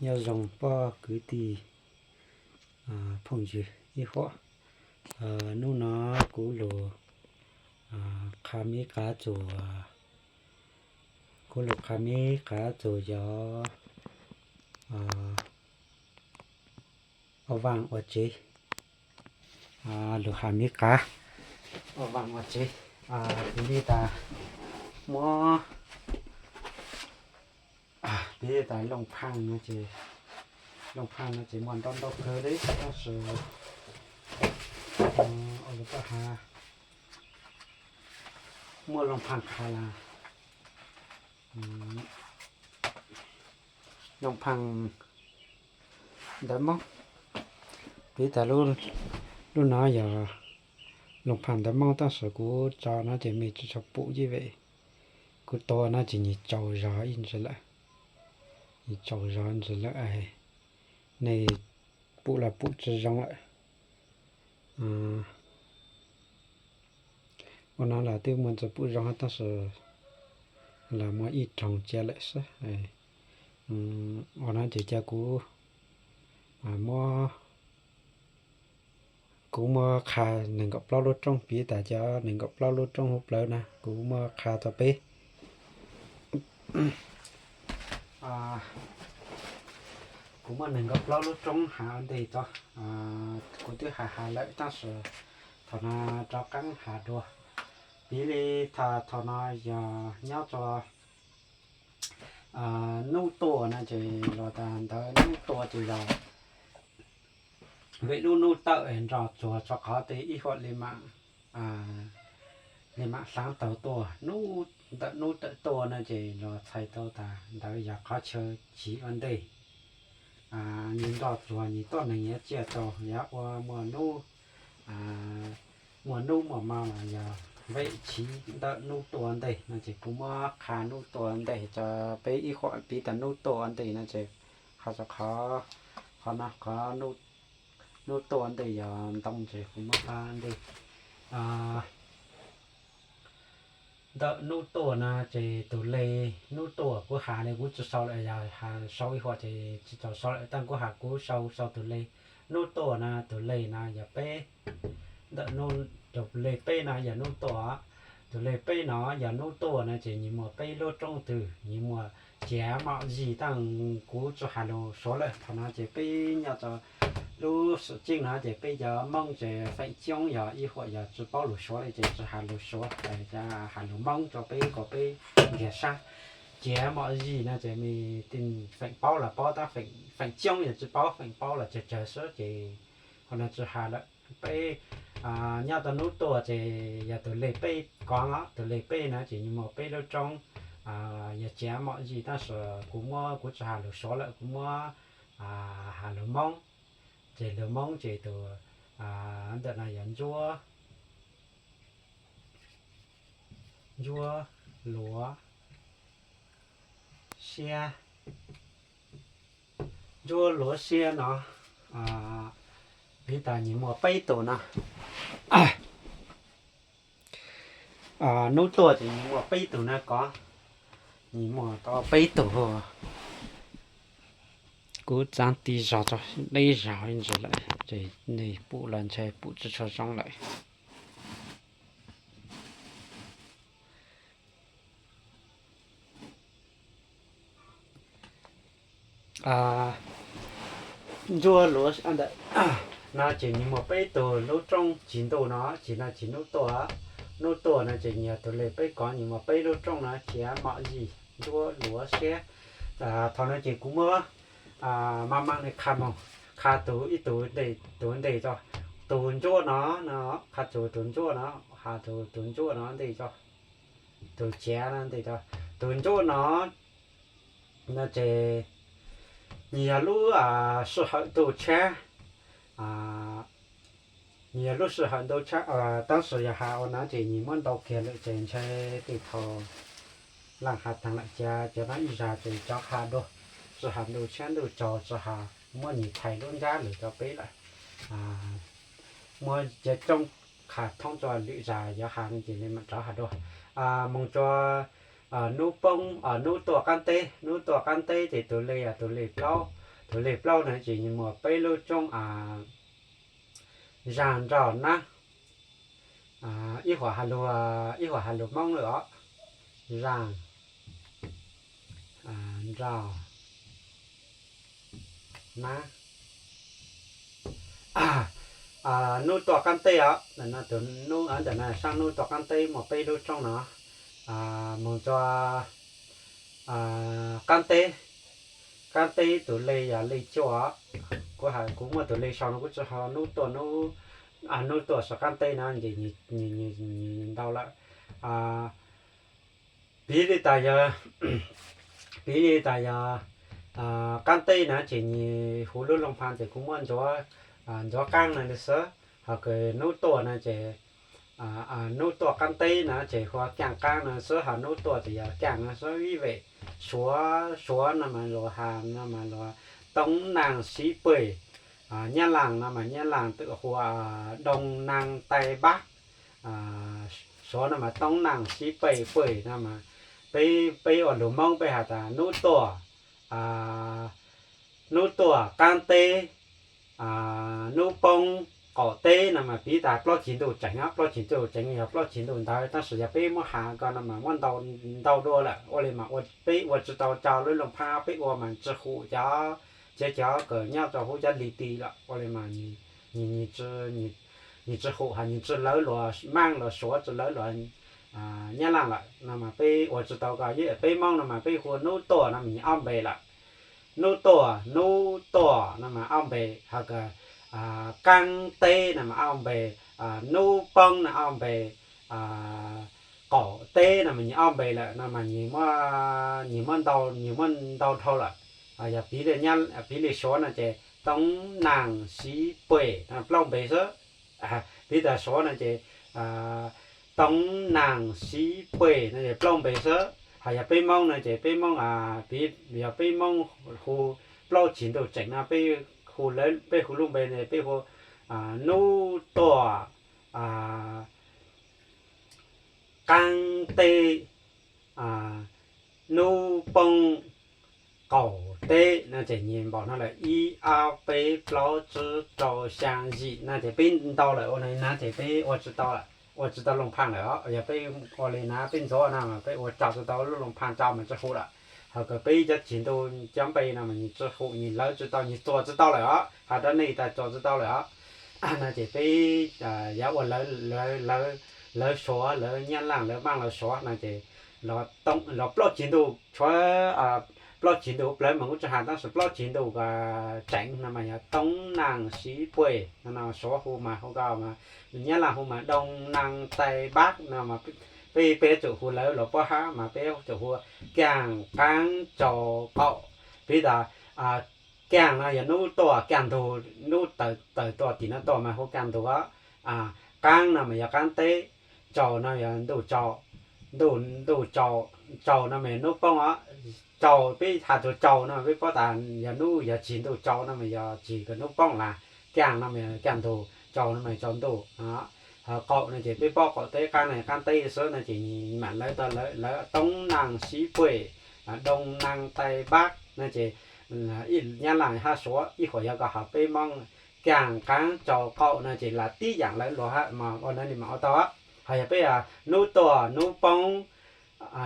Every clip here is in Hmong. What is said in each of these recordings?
Nyob zoo pab kwv tij phooj ywg ib huam. Hnub no kuv lug qha mib qab txug, kuv lug qha mib qab txug yog ua vaaj ua tsev, lug has mib qab ua vaaj ua tsev. Piv li tas muab, piv li tas Looj Phaaj no ces, Looj Phaaj no ces muaj ntau ntau kawg li, tab sis ua lug pab has muab Looj Phaaj qha las, Looj Phaaj ntawv Moob. Piv tas lub no yog Looj Phaaj ntawv Moob, tab sis kuv tso no ces mej tsi tshua pum yeej vim kuv tua no ces nyias tsaus zog ib ntsis lawm, nyias tsaus zog ntsis lawm, nej pum los pum tsi zoo lawm. Ua no los twb muaj ntxuv pum zoo tab sis los muaj ib rooj cia lawm xwb. Ua no ces cia kuv muab, kuv muab qha nees nkaum plaub lub roob, piv tas cov nees nkaum plaub lub roob hauv plawv na kuv muab qha rau peb. Kuv muab nees nkaum plaub lub roob has ua ntej tso. Kuv twb has has lawm tab sis thaum no rov qaab has dua. Piv li thaum no yog nyob rua nub tuaj no ces los tas ntawd nub tuaj ces yog vim lub nub tawm nroj tsuag rua qhov tej ib huam li mam hlaav taug tuaj, ntawm nub tawm tuaj no ces los txhais tau tas ntawd yog qhov chaw chiv ua ntej. Nws nroj tsuag nws tuab neeg yuav tsiaj tau, yog ua muaj nub, muaj nub muaj mo los yog vim chiv ntawm nub tuaj ua ntej no ces kuv muab qha nub tuaj ua ntej rua peb ib huam. Piv tas nub tuaj ua ntej no ces qhov, qhov no qhov nub tuaj ua ntej yog ntoo ces kuv muab qha ntej. Ntawm nub tuaj no ces tug le nub tuaj kuv has le kuv tsi sau lawm, yog has sau ib huam ces tsi tau sau lawm, tab kuv has kuv sau sau tug le nub tuaj no, tug le no yog peb, ntawm nub, tug le peb no yog nub tuaj, tug le peb no yog nub tuaj no ces nws muaj peb lub roob twg, nws muaj ciav mom zij, tab kuv tsi has lug Suav lawm. Thaum no ces peb nyob rua lub Suav Ceeb no ces peb cov Moob ces feem coob yog ib huam yog tsi paub lug Suav le ces tsi has lug Suav, has lug Moob rua peb kom peb nkiag sab. Ciav mom zij no ces mej feem paub los paub tab feem coob yog tsi paub, feem paub los tsawg tsawg xwb ces qhov no tsi has lawm. Peb nyob rua nub tuaj ces yog tug le peb ko, tug le peb no ces nws muaj peb lub roob, yog ciav mom zij, tab sis kuv muab, kuv tsi has lug Suav lawm, kuv muab has lug Moob. Ces lug Moob ces tug, ntawm no yog ntsuab, ntsuab luav siab, ntsuab luav siab no. Piv tas nws muaj peb tug no. Nub tuaj ces nws muaj peb tug no ko, nws muaj tau peb tug. Kuv txaav ti zog tso, deb zog ib ntsis lawm ces nej pum los ntshai pum tsi tshua zoo lawm. Ntsuab luav no ces nws muaj peb tug lub roob, tsis ntuj no ces no tsis nub tuaj. Nub tuaj no ces nws yog tug le peb ko, nws muaj peb lub roob no, ciav mom zij, ntsuab luav siab. Thaum no ces kuv muab maj mam li qha moog, qha tug ib tug ntej, tug ntej tso. Tug ntsuab no, no qha tug, tug ntsuab no, has tug, tug ntsuab no ntej tso. Tug ciav no ntej tso. Tug ntsuab no no ces nws yog lub sij hawm ntuj tshab, nws yog lub sij hawm ntuj tshab, tab sis yog has ua no ces nws muab ntau kiag lawm ces ntshai tej thaum laaj has taag lawm, cia cov no ib zag ces cov has dua, tsi has ntuj tshab ntuj tsaug, tsi has, muab nws txhais lub ntsab lug rua peb lawm. Muab cov coob qha thoob rua lwm zag yuav has no ces mam rov has dua. Moog rua Hnub poob, hnub tuaj qaab teb, hnub tuaj qaab teb ces tus li, tus li plaub, tus li plaub na ces muaj peb lub roob, zaag nroj nab, ib huam has lug, ib huam has lug Moob lawm os, zaag nroj nab. Hnub tuaj qaab teb os, ntawm no saab hnub tuaj qaab teb muaj peb lub roob no, moog rua qaab teb, qaab teb tus li yog li cuaj os. Kuv, kuv muaj tus li sau no kuv tsi ho hnub tuaj, hnub tuaj saum qaab teb no ces nws ntau lawm. Piv li tas yog, piv li tas yog qaab teb na ces nws hu lub looj pha ces kuv muab ntxuav, ntxuav qaab no xwb. Ho kws hnub tuaj na ces, hnub tuaj qaab teb na ces hu ua kaaj qaab no xwb, ho hnub tuaj ces yog kaaj no xwb. Ib vem Suav, Suav no mas luag has no mas luag Toob Naaj Sib Pej, Nyab Laaj no mas Nyab Laaj twb hu ua Đông Nam Tây Bắc, Suav no mas Toob Naaj Sib Pej, Pej no mas peb, peb ua lug Moob peb has tas hnub tuaj, hnub tuaj qaab teb, hnub poob qaum teb no mas piv tas plaub ceg ntuj tseem, plaub ceg ntuj tseem yog plaub ceg ntuj ntawd, tab sis yog peb muab has ko no mas muab ntau dua lawm, ua li mas peb ua tsi tau rua lub looj pha, peb ua mas tsi hum cov, cov, cov kws nyob rua huv cov li ti lawm, ua li mas nws tsi hum, ho nws tsi lawv luag Maab luag Suav, tsi lawv luag Nyab Laaj lawm no mas peb ua tsi tau ko. Peb Moob no mas peb hu hnub tuaj no mas nws ob npe lawm. Hnub tuaj, hnub tuaj no mas ob npe, ho kws qaab teb no mas ob npe, hnub poob no ob npe, qaum teb no mas nws ob npe lawm no mas nws muab, nws muab ntau, nws muab ntau dhau lawm. Yog piv li, piv li Suav no ces Toob Naaj Sib Pej no plaub npe xwb. Piv tas Suav no ces Toob Naaj Sib Pej no ces plaub npe xwb. Ho yog peb Moob no ces peb Moob, piv yog peb Moob hu plaub ceg ntuj tseem no peb hu, peb hu lub npe no peb hu hnub tuaj qaab teb, hnub poob qaum teb no ces nws npaum no lawm, ib, ob, peb, plaub, tsib, rau, xyaa, yim no ces peb ntau lawm, ua li na ces peb ua tsi tau lawm, ua tsi tau looj pha lawm os. Yog peb ua li na peb ntxuav no mas peb ua tso tsi tau lub looj pha tso mas tsi hum lawm. Ho kws peb cov ceg ntuj cov npe no mas nws tsi hum, nws lawv tsi tau, nws txuas tsi tau lawm os, has rua nej tas txuas tsi tau lawm os. No ces peb yuav ua lawv, lawv Suav, lawv Nyab Laaj, lawv Maab lawv Suav no ces los plaub ceg ntuj, tshuav plaub ceg ntuj plawg mas kuv tsi has, tab sis plaub ceg ntuj tseem no mas yog Toob Naaj Sib Pej no, Suav hu mas hu ko mas, Nyab Laaj hu mas Đông Nam Tây Bắc no mas peb, peb yuav tsum hu lawv luag puab hab mas peb yuav tsum hu kaaj qaab tsau qaum. Piv tas kaaj no yog hnub tuaj, kaaj ntug, hnub tawm tuaj tim no tuaj mas hu kaaj ntug os. Qaab no mas yog qaab teb, tsau no yog ntuj tsau, ntuj, ntuj tsau, tsau no mas yog hnub poob os. Tsau, peb has txug tsau no peb paub tas yog hnub, yog ceg ntuj tsau no mas yog ceg kws hnub poob lawm. Kaaj no mas yog kaaj ntug, tsau no mas tsau ntuj. Ho qaum no ces peb paub qaum teb, qaab no qaab teb xwb no ces mam lawv tau lawv Toob Naaj Sib Pej, Đông Nam Tây Bắc no ces Nyab Laaj hab Suav ib huam yog ko, ho peb Moob kaaj qaab tsau qaum no ces lam tib yaam lawv luag hab mas ua no li mas ua tau. Ho yog peb hnub tuaj hnub poob,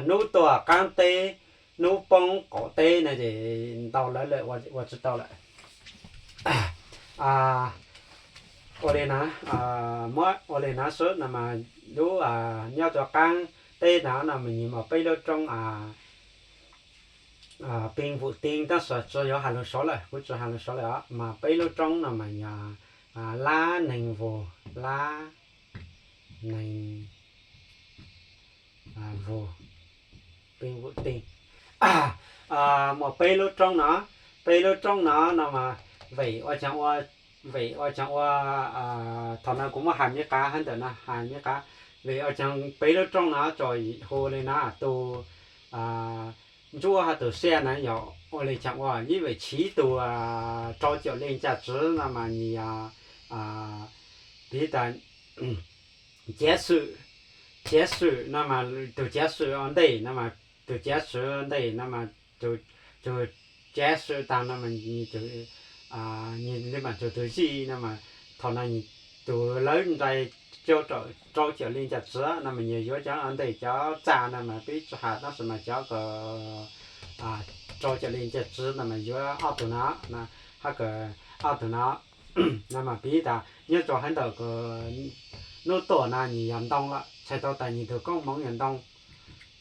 hnub tuaj qaab teb, hnub poob qaum teb no ces ntau lawv lawm, ua tsi tau lawm. Ua li na, muab ua li na xwb no mas lub nyob rua qaab teb no no mas nws muaj peb lub roob, Pin Vum Tin, tab sis tsi yuav has lug Suav lawm, kuv tsi has lug Suav lawm os, mas peb lub roob no mas yog Lab Neeg Vug, Lab Neeg Vug, Pin Vum Tin. Muaj peb lub roob no, peb lub roob no no mas vim ua caag ua, vim ua caag ua, thaum no kuv muab has Mib Qab hab ntawm no has Mib Qab, vim ua caag peb lub roob no tso hu li no, tus Ntsuab hab tus Xiaj na yog ua li caag ua, ib vim chiv tus rau caum li ncaj tsiv no mas nws yog, piv tas Ciav Xwm, Ciav Xwm no mas tus Ciav Xwm ua ntej no mas tus cav swm ntej no mas, tus cav swm tag no mas, tus, nws li mas tus, tus zij no mas, thaum no tus lawv nrais rau, rau cawm li ncaws tswv no mas nyias yuav cov ntej cov txaj no mas peb tsis has, tab sis mas cov ko rau cawm li ncaws tswv no mas yuav ob tug no, hab ko ob tug no. No mas piv tas nyob rau haiv ntawm ko hnub tuaj no nyias yog ntoo lawm, txhais tau tas nyias tus koob hmoov yog ntoo.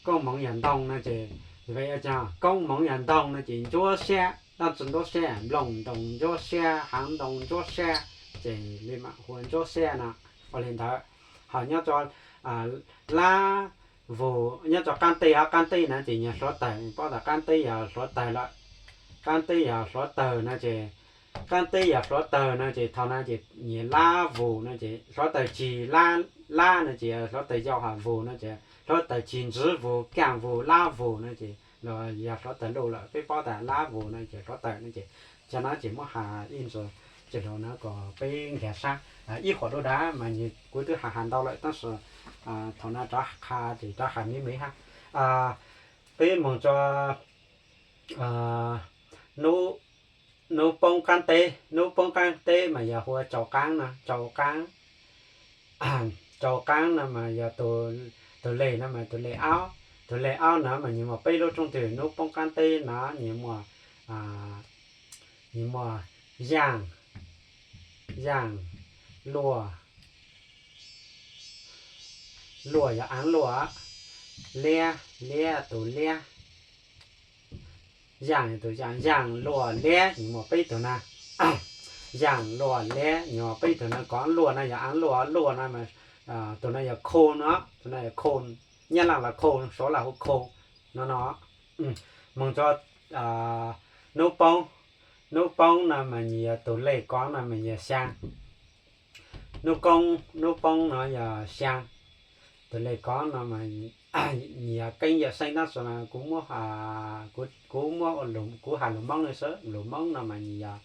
Koob hmoov yog ntoo no ces, vim ua cas koob hmoov yog ntoo no ces ntsuab siab, dab tsi ntsuab siab, nplooj ntoo ntsuab siab, haav ntoo ntsuab siab, ces li mas hu ua ntsuab siab no. Ua li ntawd, ho nyob rau lab vus, nyob rau qaab teb, qaab teb no ces nyias hluav taws, paub tas qaab teb yog hluav taws lawm. Qaab teb yog hluav taws no ces, qaab teb yog hluav taws no ces thaum no ces nyias lab vus no ces hluav taws cig, lab no ces hluav taws yau, ho vus no ces hluav taws cig ntsiv vus, kaaj vus, lab vus no ces los yog hluav taws luj lawm. Peb paub tas lab vus no ces hluav taws no ces, cov no ces muab has ib ntsis, ces los no kom peb nkag sab ib huam dua dav mas kuv twb has has ntau lawm tab sis thaum no rov qha ces rov has me me hab. Peb moog rua nub poob qaab teb, nub poob qaab teb mas yog hu ua tsau qaab no, tsau qaab. Tsau qaab no mas yog tus leg no mas tus leg aub, tus leg aub no mas nyias muaj peb lub rooj twg, nub poob qaab teb no nyias muaj, nyias muaj yaaj, yaaj, luaj, luaj yog aav luaj, liab, liab tus liab, yaaj tus yaaj, yaaj luaj liab nyias muaj peb tug na. Yaaj luaj liab nyias muaj peb tug na, kov luaj no yog aav luaj, luaj no mas tus no yog khau no, tus no yog khau, Nyab Laaj los khau, Suav los hu khau no no. Moog rua nub poob, nub poob no mas nyias yog tus leg kov no mas yog xyaa. Nub koob, nub poob no yog xyaa. Tus leg kov no mas nyias yog keeb yawm seej tab sis mas kuv muab, kuv muab, kuv has lus Moob no xwb, lus Moob no mas nyias yog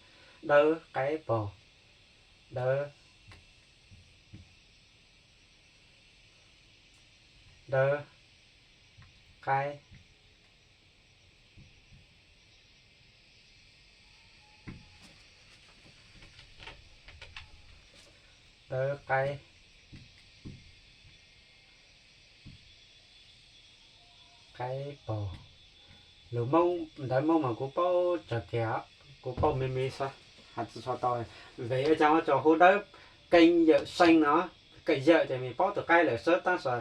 dawb qaib paug, dawb, dawb, qaib, dawb qaib, qaib paug. Lus Moob, ntawv Moob mas kuv paub tsawg kiag, kuv paub me me xwb, has tsis tshua tau. Vim ua caag ua rua hu dawb, keeb yawm seej no, keeb yawm ces mej paub tus qaib lawm xwb tab sis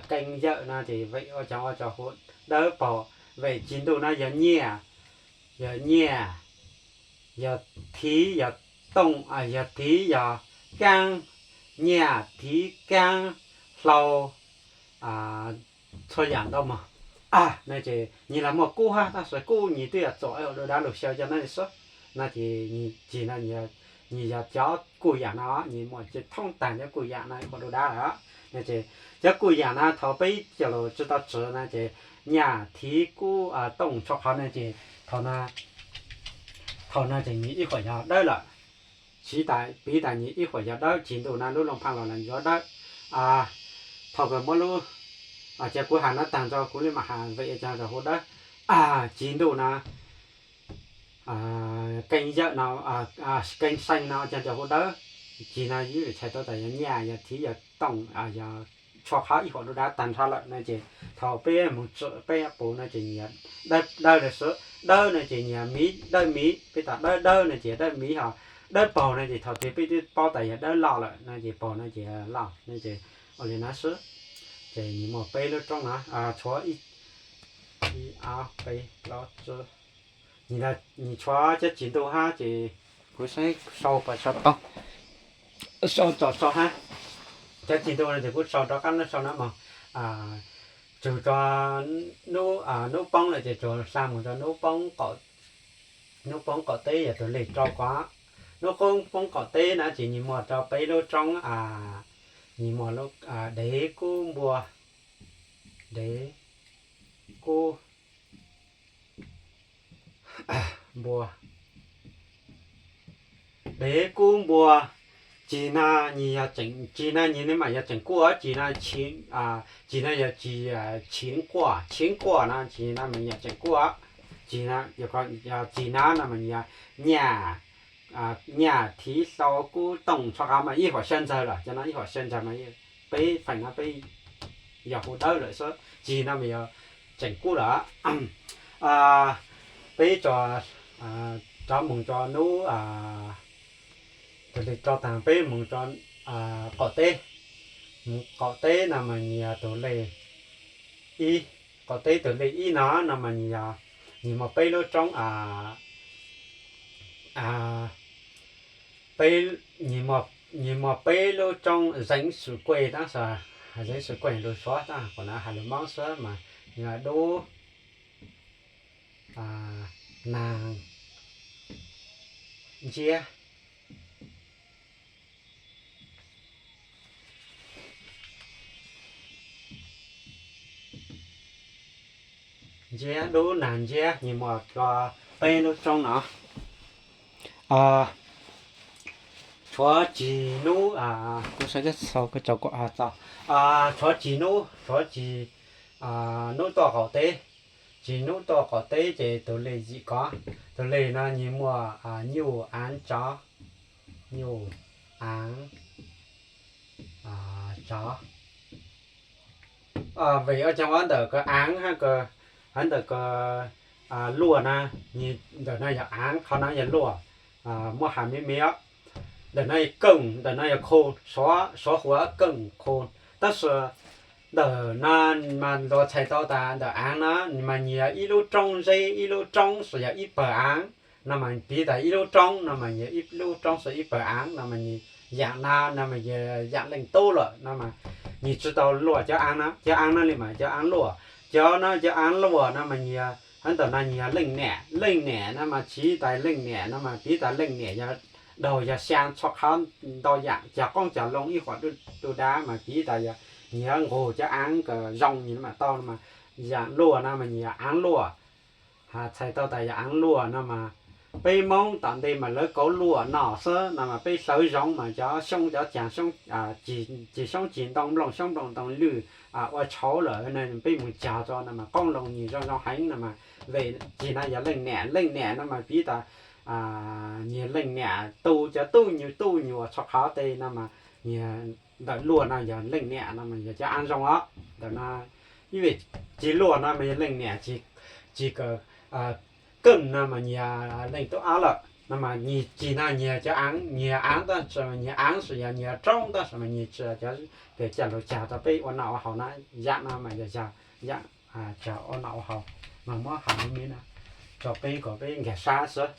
keeb yawm no ces vim ua caag ua rua hu dawb paug, vim Cim Ntuj no yog nyiaj, yog nyiaj, yog thiv, yog tooj, yog thiv, yog kaab, nyiaj, thiv, kaab, hlau, txhua yaam ntau mog. No ces nyias los muaj kub hab tab sis kub nyias twb yog txuam ua dua dav lug xyaw cov no xwb. No ces Cim no nyias yog cov kuj yaam no, nyias muaj ces thoob taag cov kuj yaam no ua dua dav lawm. No ces cov kuj yaam no thaum peb coj lug tsi tau tswv no ces nyiaj, thiv, kub, tooj txhua qhov no ces thaum no, thaum no ces nyias ib huam yog dawb lawm. Tsi tas, piv tas nyias ib huam yog dawb, Cim Ntuj no lub Looj Phaaj Los los yuav dawb. Thaum kawg muab lub, ces kuv has no taag nrho kuv le maam has vim ua caag rua hu dawb. Cim Ntuj no, keeb yawm no, keeb seej no ua caag rua hu dawb. Cim no yeej txhais tau tas yog nyiaj, yog thiv, yog tooj, yog txhua qhov ib huam dua dav taag nrho lawm no ces thaum peb moog tswm peb puv no ces nyias dawb, dawb lawm xwb. Dawb no ces nyias miv, dawb miv, peb tas dawb, dawb no ces dawb miv, ho dawb paug no ces thaum twg peb twb paub tas yog dawb loj lawm no ces paug no ces loj no ces ua li no xwb. Ces nyias muaj peb lub roob no, tshuav ib, ib, ob, peb, plaub, tsib, nyias tshuav cov Cim Ntuj hab ces kuv saib sau puas sau tau, sau tau sau hab. Cov Cim Ntuj no ces kuv sau rov qab no sau no mog. Tsug rua nub poob lawm ces tsug xa moog rua nub poob qaum teb yog tus leg rau ko. Nub poob qaum teb no ces nyias muaj rau peb lub roob, nyias muaj dev kub npua, dev kub npua, dev kub npua, Cig no nws yog tseem, cig no nws mam yog tseem kuaj, cig no, cig no yog cig, cig quaj, cig quaj no, cig no mas yog tseem kuaj. Cig no, cig no no mas yog nyaj, nyaj thiv hlau kub tooj txhob qab mas ib huam siab ntxawg lawm, cov no ib huam siab ntxawg mas peb feem no peb yog hu dawb lawm xwb, cig no mas yog tseem kuaj lawm. Peb tso, rov moog tso nub, tus li tso taag peb moog tso qaum teb. Qaum teb no mas nws yog tus li ib, qaum teb tus li ib no no mas nws yog, nws muaj peb lub roob, peb, nws muaj peb lub roob zeev xwm kuej tab sis, zeev xwm kuej lug suav tab sis kuv na has lug Moob xwb mas nws yog dub, naag, ntsiab, ntsiab, dub, naag, ntsiab, nws muaj peb lub roob no. Tshuav cig nub, tshuav cig nub, tshuav cig nub tuaj qaum teb. Cig nub tuaj qaum teb ces tus li yim kov. Tus li no nws muaj nyuj, aav, tsov, nyuj, aav, tsov. Vim ua caag ua ntawm kws aav hab kws, hab ntawm kws luaj na, ntawm no yog aav, qhov no yog luaj, muab has me me os. Ntawm no yog keej, ntawm no yog khu, suav hu ua keej khu. Tab sis ntawm no mas luag txhais tau tas ntawm aav no mas nws yog ib lub roob zeb, ib lub roob xwb yog ib pawg aav. No mas piv tas ib lub roob no mas yog ib lub roob xwb ib pawg aav no mas nws yaam no no mas yog yaam leej tub lawm no mas nws tsis tau luaj cov aav no, cov aav no li mas cov aav luaj. Cov no cov aav luaj no mas nws yog, hab ntawm no nws yog leej niam, leej niam no mas tsis tas leej niam no mas piv tas leej niam yog daug yog xyaa txhua qhov ntau yaam cog qoob cog loo ib huam du dab mas piv tas yog nws yog nqug cov aav kom zoo nws mam tau no mas yaam luaj no mas nws yog aav luaj. Has txhais tau tas yog aav luaj no mas peb Moob tom ntej mas lawv kauv luaj no xwb no mas peb hlawv zoov mas cov xyoob cov caag, cig xyoob cig ntoo, nplooj xyoob nplooj ntoo lwj ua tshauv lawm, peb mus cog tso no mas qoob loo nws zoo zoo heev no mas vim cig no yog leej niam, leej niam no mas piv tas nws leej niam tu cov tub nyuas, tub nyuas txhua qhov tej no mas nws ntawm luaj no yog leej niam no mas yog cov aav zoo os. Ntawm no ib vim cig luaj no mas yog leej niam, cig, cig keej no mas nws yog leej tub aub lawm no mas nws cig no nws yog cov aav, nws yog aav tab sis mas nws yog aav xwb, yog nws yog roob tab sis mas nws tsis cov pem caj lug cog rau peb ua noj ua haus na. Yaam no mas yog, yog, yog cog ua noj ua haus mas muab has me me no rau peb kom peb nkag sab xwb.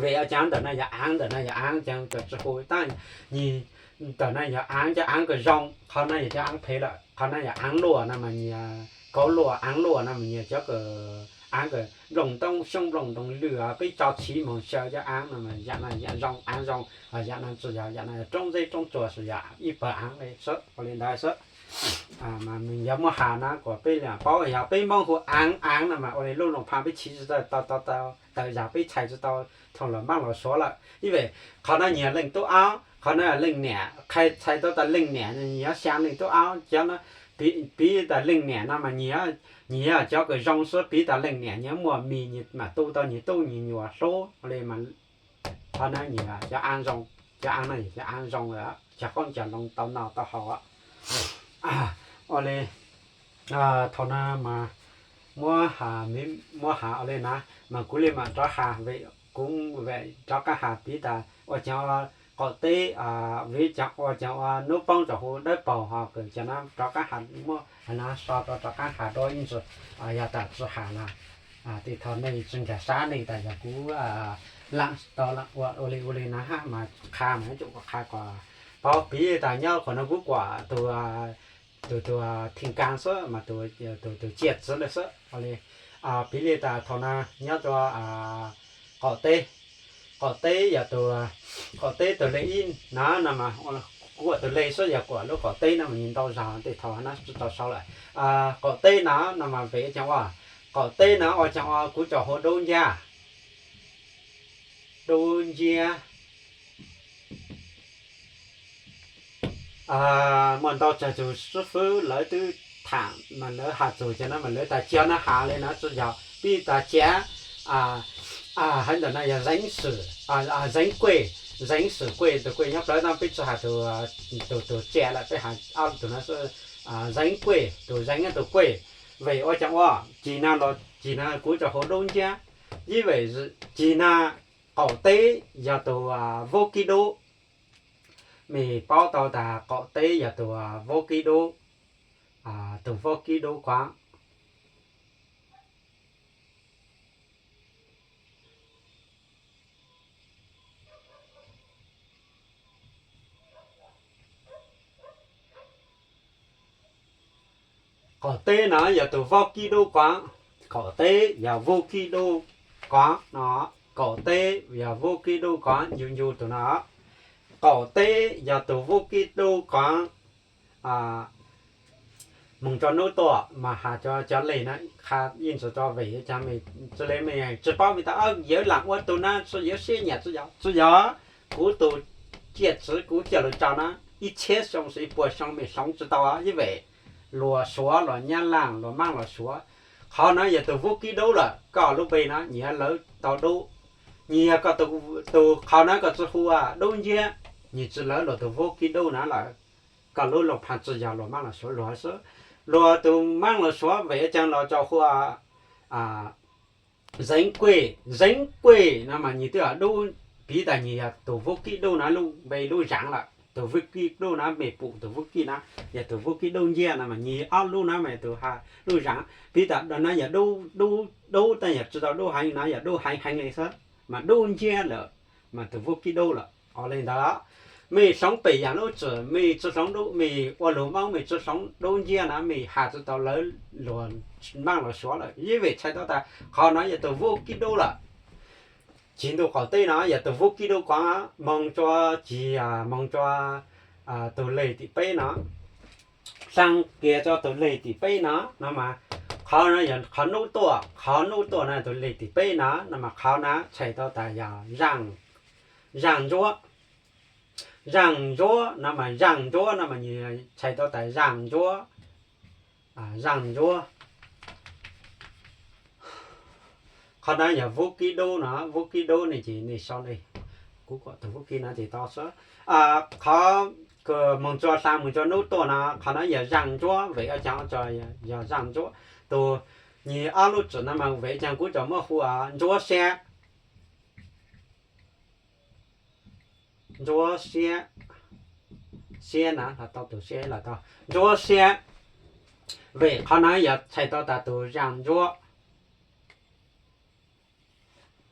Vim ua caag ntawm no yog aav, ntawm no yog aav, caag kws tsis hu tab nws, ntawm no yog aav, cov aav kws zoo, qhov no yog cov aav phem lawm, qhov no yog aav luaj no mas nws yog kauv luaj, aav luaj no mas nws yog cov kws aav kws nplooj ntoo xyoob nplooj ntoo lwj, peb tso txhiv moog xyaw cov aav no mas yaam no yaam zoo, aav zoo, yaam no tsis yog, yaam no yog roob zeb roob tsuas xwb, yog ib pawg aav li xwb, ua li ntawd xwb. Mas yog muab has na kom peb paub, yog peb Moob hu aav aav no mas ua li lub Looj Pha peb txhiv tsis tau, tau, tau tawm zag peb txhais tsis tau thooj los maab los suav lawm. Ib vim qhov no nws yog leej tub aub, qhov no yog leej niam, qhia txhais tau tas leej niam nws yog xyaa leej tub aub, cov no piv tas leej niam no mas nws yog cov kws zoo xwb, piv tas leej niam nws muaj mis nws mam tu tau nws tub nws nyuas hlub li mas qhov no nws yog cov aav zoo, cov aav no yog cov aav zoo, cog qoob cog loo tau noj tau haus. Ua li thaum no mas muab has, muab has ua li na mas kuv li mam rov has, kuv mam rov qab has piv tas ua caag ua qaum teb, vim caag ua caag ua nub poob tsaum huv dawb paug ho kws caag na rov qab has muab na so rov, rov qab has dua ib ntsis. Yog tas tsis has na tej thaum nej tsis nkag sab nej tas yog kuv laam tau ua li ua li na hab mas qha mas ib cum kuv qha kom paub. Piv tas nyob qhov no kuv kuam tus, tus, tus thim kaas xwb mas tus, tus ciaj txwv lawm xwb. Ua li piv li tas thaum no nyob rua qaum teb, qaum teb yog tus, qaum teb tus li ib na no mas kuam tus li xwb, yog kuam lub qaum teb no mas nws ntau zog tej thaum no tsis tau sau lawm. Qaum teb no no mas vim caag ua, qaum teb no ua caag ua kuv tso hu dub nciab, dub nciab, Muaj ntau tsawg tus xib fwb lawv twb tham mas lawv has txug cov no mas lawv tas cov no has li no tsi yog pib tas cov, hais ntawm no yog zeev xwm, zeev kuej, zeev xwm kuej, tus kuej nyob plawv no peb tsi has tus, tus tsiaj lawm, peb has ob tug no, zeev kuej, tus zeev tus kuej. Vim ua cas ua cig no los cig no kuv tso hu dub nciab, ib vim cig no qaum teb yog tus vaub kib dub. Mej paub tau tas qaum teb yog tus vaub kib dub, tus vaub kib dub kuav. Qaum teb no yog tus vaub kib dub kuav, qaum teb yog vaub kib dub kuav no, qaum teb yog vaub kib dub kuav, ncu ncu tus no. Qaum teb yog tus vaub kib dub kuav. Moog tso nub tuaj mas has cov, cov lej na, qha yeej tsi tso vim cas mej tsi le mej tsi paub mej tas yuav lam ua tus na, tsi yuav siab nyam tsi yog, tsi yog. Kuv tus tsiaj txwv kuv coj lug tso na, ib txhiab xyoo tsi ib puas xyoo mej hloov tsi tau, ib vim luag Suav, luag Nyab Laj, luag Maab luag Suav. Qhov no yog tus vaub kib dub lawm, koj lub npe no nyias lawv tau dub. Nyias yog koj tus, qhov no koj tsi hu ua dub nciab, nyias tsi lawv luag tus vaub kib dub na lawm. Koj lub Looj Pha tsi yog luag Maab luag Suav, luag xwb. Luag tus Maab luag Suav vim ua caag los tso hu ua zeev kuej, zeev kuej no mas nyias twb yog dub, piv tas nyias yog tus vaub kib dub na lub npe lub zaav lawm. Tus vaub kib dub na mej pum tus vaub kib na, yog tus vaub kib dub nciab no mas nyias ob lub na mas tus ha lub zaav. Piv tas no yog dub, dub, dub tab yog tsi tau dub heev no, yog dub heev heev li xwb mas dub nciab lawm, mas tus vaub kib dub lawm. Ua le ntawd, mej hloov pem yaam lub tswm, mej tsi hloov dub, mej ua lug Moob mej tsi hloov dub nciab na mej has tsi tau lawv luag Maab luag Suav lawm, ib vim txhais tau tas qhov no yog tus vaub kib dub lawm. Cig ntu qaum teb no yog tus vaub kib dub kuav. Moog tso, cig moog tso tus lej tim peb no, xaa kiag tso tus lej tim peb no, no mas qhov no yog qhov nub tuaj, qhov nub tuaj no tus lej tim peb no, no mas qhov na txhais tau tas yog zaaj ntsuab. Zaaj ntsuab no mas zaaj ntsuab no mas txhais tau tas zaaj ntsuab, zaaj ntsuab. Qhov no yog vaub kib dub no, vaub kib dub ne ces nej sau le, kuv kom tus vaub kib no ces tau xwb. Qhov moog tso xaa moog tso nub tuaj no, qhov no yog zaaj ntsuab, vim ua caag tso yog zaaj ntsuab? Tus, nyias ob lub tswm no mas vim ua caag kuv tso muab hu ua ntsuab siab? Ntsuab siab, siab na, tau tus siab los tau ntsuab siab, vim qhov no yog txhais tau tas tus zaaj ntsuab.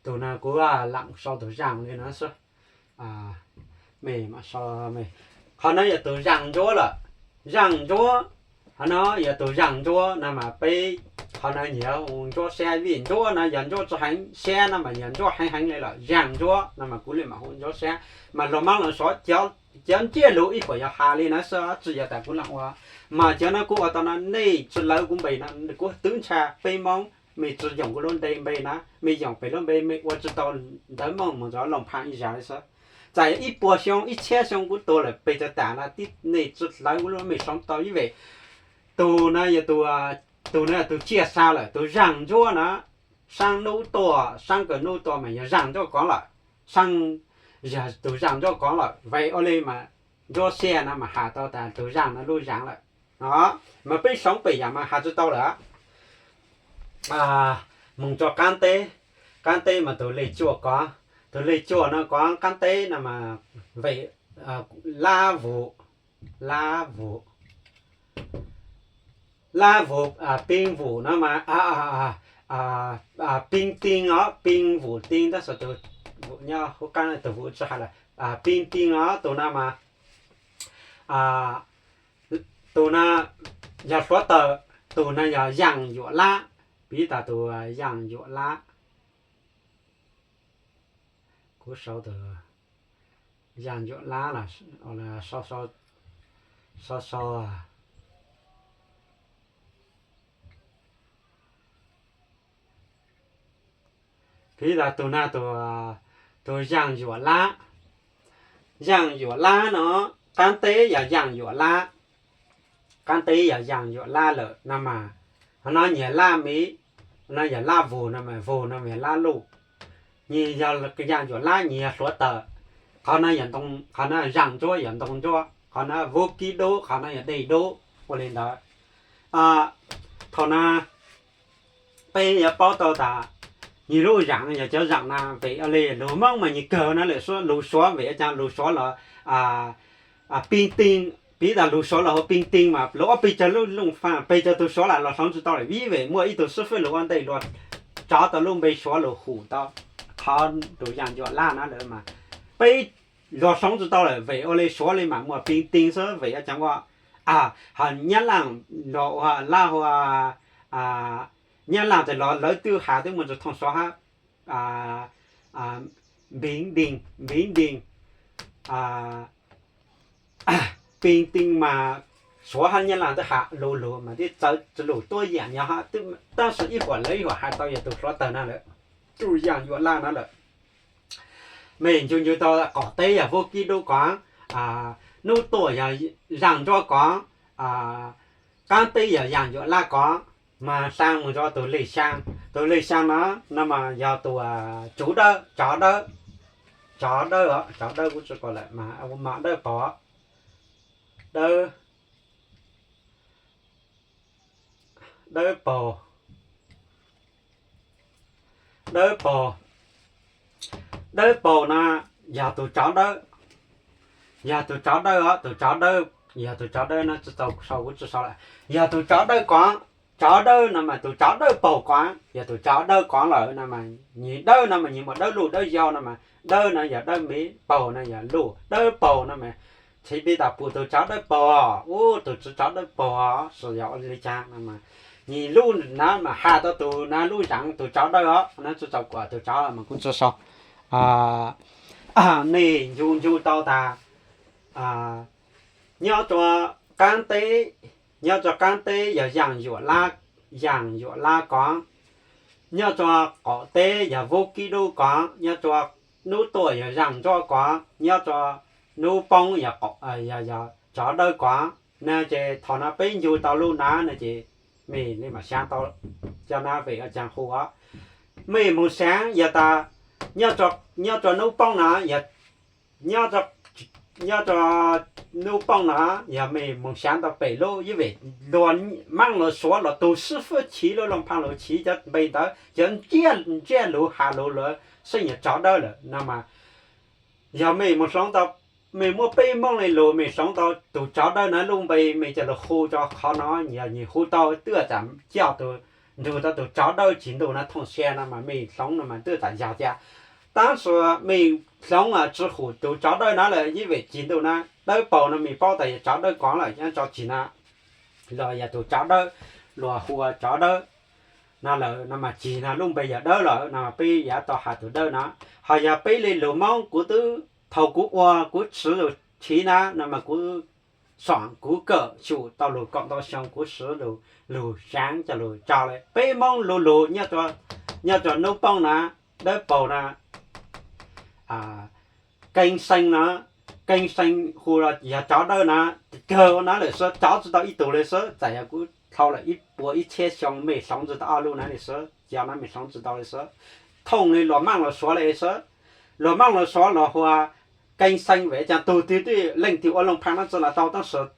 Tus no kuv lam sau tus zaaj li no xwb. Mej, qhov no yog tus zaaj ntsuab lawm. Zaaj ntsuab, qhov no yog tus zaaj ntsuab no mas peb, qhov no yog ntsuab siab, vim ntsuab no yog ntsuab tsi heev, siab no mas yog ntsuab heev heev li lawm. Zaaj ntsuab no mas kuv le mam hu ntsuab siab. Mas luag Maab luag Suav cov ntsiab lug ib puas yog has li no xwb, tsi yog tas kuv lam ua. Mas cov no kuv ua tau no nej tsi lawv kuv npe no, kuv twb ntsha peb Moob, mej tsi yoog kuv lub npe na, mej yoog pem lub npe, mej ua tsi tau ntawv Moob moog ntawm Looj Pha ib zag li xwb. Txawm ib puas xyoo ib txhiab xyoo kuv tuag lawm pes tsawg tas los nej tsi lawv kuv lub, mej sau tau ib vim. Tus no yog tus, tus no yog tus tsiaj xa lawm, tus zaaj ntsuab na. Saab nub tuaj, saab kawg nub tuaj mas yog zaaj ntsuab kov lawm. Saab, yog tus zaaj ntsuab kov lawm, vim ua le mas ntsuab siab no mas has tau tas tus zaaj no lub zaav lawm. Mas peb hloov pem yaam mas has tsi tau lawm. Moog tso qaab teb, qaab teb mas tus lej cuaj kov, tus lej cuaj no kov qaab teb no mas vim, lab vum, lab vum, lab vum, pin vum no mas, pin tin os, pin vum tin, tab sis tus vum nyob hauv qaab, tus vum tsi has lawm. Pin tin os, tus no mas, tus no yog hluav taws, tus no yog yaaj yuam lab, piv tas tus yaaj yuam lab. Kuv sau tus yaaj yuam lab los sau sau, piv tas tus no, tus yaaj yuam lab, yaaj yuam lab no, qaab teb yog yaam yuam lab, qaab teb yog yaam yuam lab lawm no mas, qhov no yog laj miv, no yog laj vug no mas, vug no mas yog laj luj. Nyias yog yaam yuam lab, nyias yog hluav taws. Qhov no yog ntoo, qhov no zaam ntsuab yog ntoo ntsuab, qhov no vub kib dub, qhov no yog dej dub, ua li ntawd. Thaum no peb yuav paub tau tas nyias lub zaam yog cov zaam na vim ua li lug Moob mas nyias kawg na lawm, lug Suav vim ua caag lug Suav los pij tiij, piv tas lug Suav los hu pij tiij mas lug ob peb caug lub looj faj, peb caug tug Suav lam los hloov tsi tau lawm. Vim muaj ib tug xib fwb lug ua ntej luag tsov tau lub npe Suav lug hum tau qhov tus yaam yuam lab na lawm mas peb luag hloov tsi tau lawm vim ua li Suav li mas muaj pij tiij xwb vim ua caag ua, hos Nyab Laaj los ua laj ua, Nyab Laaj tes los lawv twb has twb muaj tsi thooj Suav hab, npiv ntiij, npiv ntiij, pij tiij mas Suav hab Nyab Laaj twb has lug lug mas twb txawv tsi lug tuab yaam nyob hab, tab sis ib huam lawv ib huam has tau yog tus hluav taws na lawm, tus yaam yuam lab na lawm. Mej ncu ncu tau qaum teb yog vub kib dub kov, nub tuaj yog zaam ntsuab kov, qaab teb yog yaam yuam lab kov, mas xaa mus rua tus lej xyaa. Tus lej xyaa no, no mas yog tus tsov dawb, tsov dawb, tsov dawb, tsov dawb kuv tsi kov lawm mas, mam dawb paug, dawb, dawb paug, dawb paug, dawb paug no yog tus tsov dawb, yog tus tsov dawb os, tus tsov dawb, yog tus tsov dawb no tsi tau sau kuv tsi sau lawm, yog tus tsov dawb kov. Tsov dawb no mas tus tsov dawb paug kov, yog tus tsov dawb kov lawm no mas, nyias dawb no mas nyias muaj dawb luj dawb yau no mas, dawb no yog dawb miv, paug no yog luj, dawb paug no mas txhiv piv tas pum tus tsov dawb paug, ub tus tsov dawb paug os, yog ua li caag no mas, nyias lub na mas has tau tus na lub zaam tus tsov dawb os, no tsi tau kuas tus tsov mas kuv tsi sau. Mej ncu ncu tau tas nyob rua qaab teb, nyob rua qaab teb yog yaam yuam lab, yaam yuam lab kov, nyob rua qaum teb yog vub kib dub kov, nyob rua nub tuaj yog zaam ntsuab kov, nyob rua nub poob yog tsov dawb kov. No ces thaum no peb ncu tau lub na no ces mej li mam xyaav tau cov na vim ua caag hu os. Mej moog xyaav yog tas nyob rua nub poob no, nyob rua nub poob no yog mej moog xyaav tau pem lub, ib vim luag maaj luag suav los tug xib fwb chiv lub looj phaaj lug chiv cov npe ntawd, cov ntsiab lug has lug lawm xwb yog tsov dawb lawm no mas, yog mej moog hloov tau, mej muab peb Moob le lug mej hloov tau tus tsov dawb na lub npe mej ca lug hu rua qhov no, yog nyias hu tau twb txam coj tug, nrug tau tus tsov dawb tsim ntug na thooj xia no mas mej hloov no mas twb txam yog ca. Tab sis mej hloov tsi hum tus tsov dawb na lawm, ib vim tsim ntug na dawb paug no mej paub tas yog tsov dawb kov lawm, nyob rua tsim na los yog tus tsov dawb, luag hu ua tsov dawb no lawm no mas tsim no lub npe yog dawb lawm no peb yuav tau has tus dawb no. Ho yog peb le lug Moob kuv twb, thaum kuv ua kuv tshwv lug chiv na no mas kuv, kuv kawm xyum tau lug kaum ntau xyoo kuv swv lug, lug xaav coj lug tso le peb Moob lug lug nyob rua nub poob na, dawb paug na, Keeb Xeeb no, Keeb Xeeb hu yog tsov dawb na, kawg ua na lawm xwb, tsov tsi tau ib tug le xwb, txawm yog kuv dhau lawm ib puas ib txhiab xyoo mej hloov tsi tau ob lub na le xwb, cov na mej hloov tsi tau le xwb. Thooj le luag maaj luag suav le xwb, luag maaj luag suav luag hu ua Keeb Xeeb vim caag tug twg twb leej twg ua looj phaaj no tsi los tau tab sis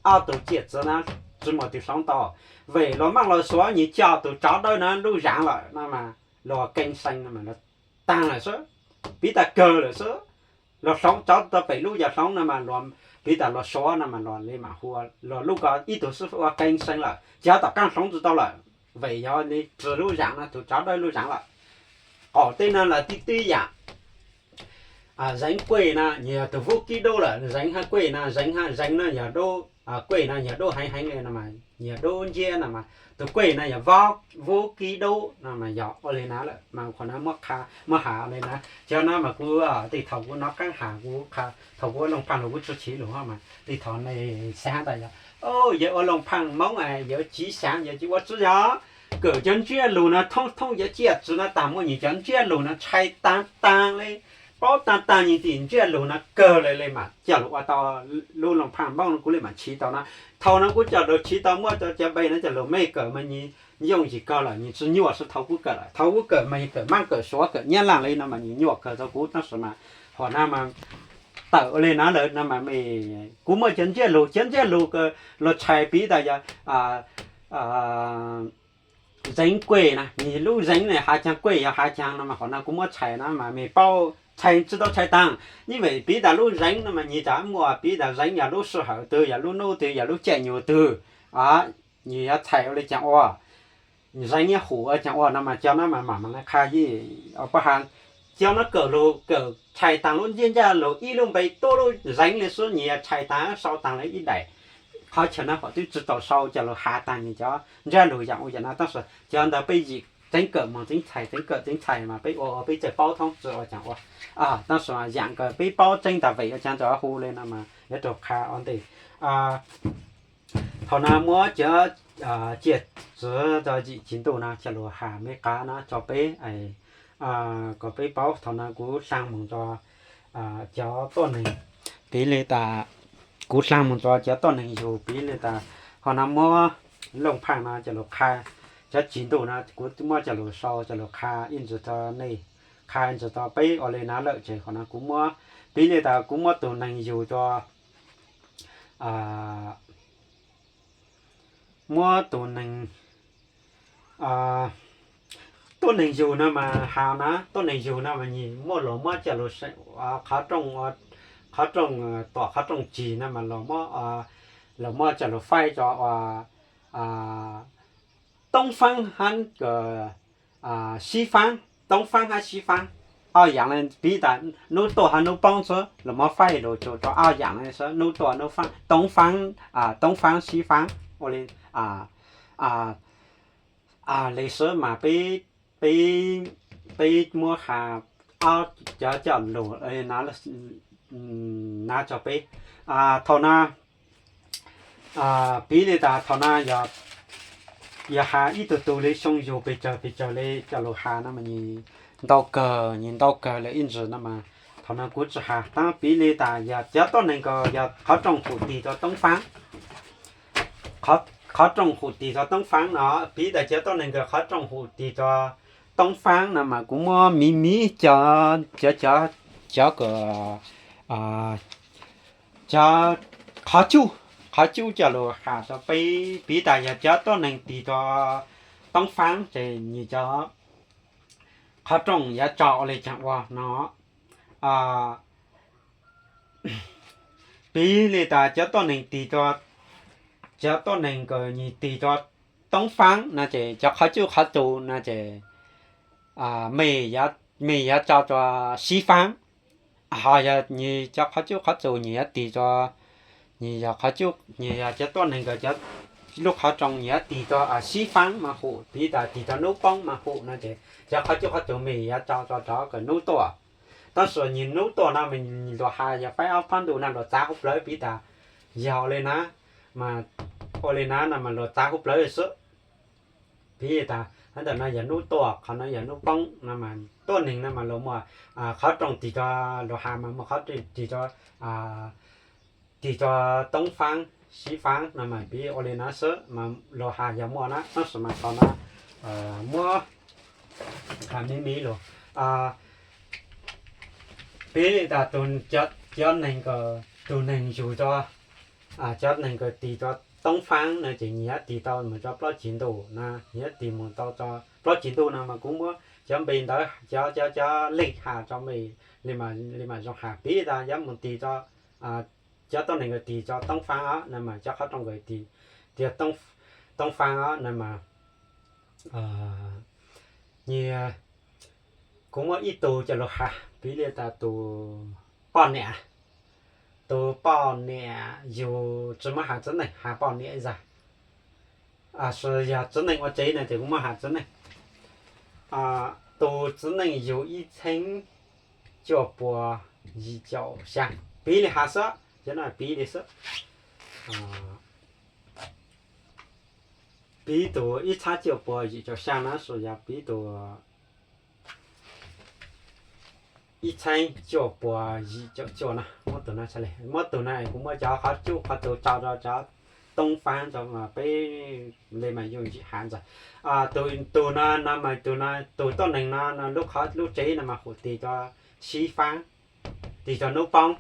ob tug ciaj txwv na tsi muaj twg hloov tau, vim luag maaj luag suav nyias coj tus tsov dawb na lub zaav lawm no mas luag Keeb Xeeb no mas taag lawm xwb, piv tas kawg lawm xwb. Luag hloov tsov tau pem lub yog hloov no mas luag piv tas luag suav no mas luag le mam hu ua luag lub ko ib tug xwb ua Keeb Xeeb lawm, cov tom qaab hloov tsi tau lawm, vim yog le rua lub zaav no tus tsov dawb lub zaav lawm. Qaum teb no los tib tib yaam. Zeev Kuej no nyias yog tug vub kib dub lawm, Zeev hab Kuej no, Zeev hab Zeev no yog dub, Kuej no yog dub heev heev le no mas yog dub ntsiab no mas, tug Kuej no yog vub kib dub no mas yog ua le na lawm mas qhov no muab has le na. Cov no mas kuv tej thaum kuv nov qaab has kuv, thaum kuv ua looj phaaj lug kuv tsi chiv lug mas tej thaum ne xaav tas yog, yawg ua looj phaaj Moob yawg tsiv xyaav yawg ua tsi yog, kawm cov ntsiab lug no thoob thoob cov ciaj txwv no tas muaj nyias cov ntsiab lug no ntshai taag taag le, paub taag taag nyias tim ntsiab lug no kawg le le mas coj lug ua tau lub looj phaaj npauj no kuv le mam chiv tau na. Thaus no kuv coj lug chiv tau muab cov cov npe no coj lug mej kawm mas nyias yooj yim kawg lawm, nyias tsi nyuaj sib thaus kuv kawm lawm. Thaus kuv kawm mas yog kawm Maab, kawm Suav, kawm Nyab Laaj le no mas nyias nyuaj kawg rua kuv, tab sis mas hom no mas tawm ua le na lawm no mas kuv muaj cov ntsiab lug, cov ntsiab lug luag tshais piv tas yog zeev kuej na, nyias lub zeev ne hav caag kuej yog hav caag no mas hom no kuv muab tshais na mas mej paub tshais tsi tau tshais taag. Ib vim piv tas lub zeev no mas nyias tsa muaj piv tas zeev yog lub sij hawm twg, yog lub nub twg, yog lub caij nyoog twg, nyias yuav tshais ua le caag ua. Zeev yuav hum ua caag ua no mas cov no mas mam mam qha yij pab has. Cov no kawm lug kawm tshais taag lub ntsiab ntsiab lug ib lub npe tuab lub zeev le xwb, nyias yuav tshais taag sau taag le ib daim qhov chaw no hom twb tsi tau sau coj lug has taag nyias cov ntsiab lug yaam ua yaam no, tab sis cov ntawd peb yim tseeb kawm moog tseeb tshais, tseeb kawm tseeb tshais mas peb ua ua peb txawj paub thoob tsi ua caag ua. Tab sis yaam kawg peb paub tseeb tas vim ua caag tsi hu le no mas yuav rua qha ua ntej. Thaus no muab cov ciaj txwv rua yim Tsis Ntuj no coj lug has mej qab no rua peb kom peb paub. Thaus no kuv dlaag moog rua cov tuab neeg, piv le tas kuv dlaag moog rua cov tuab neeg yug, piv le tas hom no muab looj phaaj no coj lug qha, cov Tsis Ntuj no kuv muab coj lug sau coj lug qha ib ntsis rua nej, qha ib ntsis rua peb ua le na lawm ces hom no kuv muab, piv le tas kuv muab tug neeg yug rua, muab tug neeg, tuab neeg yug no mas has na, tuab neeg yug no mas nyias muaj luas muab coj lug, qhov rooj, qhov rooj tuam qhov rooj tsig no mas luas muab, luas muab coj lug faib rua ua toob faab hab sib faab, toob faab hab sib faab. Ob yaam le piv tas nub tuaj hab nub poob xwb, luas muab faib lug rua ob yaam le xwb, nub tuaj nub faab, toob faab, toob faab sib faab ua le, le xwb mas peb, peb muab has ob cov coj lug na rua peb. Thaus no piv le tas thaus no yog has ib tug tug le xyoo yug pes tsawg pes tsawg le coj lug has no mas nyias ntau kawg, nyias ntau kawg le ib ntsis no mas thaus no kuv tsi has. Tab piv le tas yog cov tuab neeg kws yog qhov rooj hum tig rua toob faab, qhov rooj hum tig rua toob faab no, piv tas cov tuab neeg kws qhov rooj hum tig rua toob faab no mas kuv muab miv miv cov, cov, cov kws, cov qhov cub, qhov cub coj lug has rua peb. Piv tas yog cov tuab neeg tig rua toob faab ces nyias cov qhov rooj yuav tso ua le caag ua no. Piv le tas cov tuab neeg tig rua, cov tuab neeg kws nyias tig rua toob faab no ces cov qhov cub qhov txus no ces mej, mej yuav tso rua sib faab. Ho yog nyias cov qhov cub qhov txus nyias yuav tig rua, nyias yog qhov cub, nyias yog cov tuab neeg kws cov lub qhov rooj nyias yuav tig rua sib faab mas hum, piv tas tig rua nub poob mas hum no ces cov qhov cub qhov txus mej yuav tso rua rov kws nub tuaj. Tab sis nyias nub tuaj no mas luas has yog faib ob phab ntuj no luas txav huv plawv, piv tas yog ua le na, mas ua le na no mas luas txav huv plawv xwb. Piv tas ntawm no yog nub tuaj, qhov no yog nub poob no mas tuab neeg no mas luas muaj qhov rooj tig rua, luas has mas muaj qhov rooj tig rua, tig rua toob faab sib faab no mas piv ua le na xwb mas luas has yog muaj na, tab sis mas thaus no muab has miv miv lug. Piv le tas cov neeg kws, tug neeg yug rua, cov neeg kws tig rua toob faab no ces nyias yuav tig tau moog rua plaub tsib ntuj na, nyias yuav tig moog tau rua plaub tsib ntuj no mas kuv muab cov npe ntawd, cov, cov, cov leej has rua mej le mam zoo has. Piv tas yuav moog tig rua, cov tuab neeg kws tig rua toob faab os no mas cov qhov rooj kws tig rua toob faab os no mas nyias, kuv muab ib tug coj lug has, piv le tas tug poj niam, tug poj niam yug, tsi muab has txiv neej, has poj niam zag, yog txiv neej ua tsev no ces kuv muab has txiv neej. Tug txiv neej yug ib txheeb cuaj puas yim caum xyaa, piv le has xwb, cov no piv le xwb. Piv tug ib txheeb cuaj puas yim caum xyaa na, yog piv tug ib txheeb cuaj puas yim caum cuaj no, muab tus no tshaj li, muab tus no kuv muab cov qhov cuj qhov tus tso rau cov toob faab rau peb li mas yuav ntsim hav ntxawg. Tus no no mas tus no, tus tuab neeg no no lub qhov lub tsev no mas hum tig rau sib faab, tig rau hnub poob,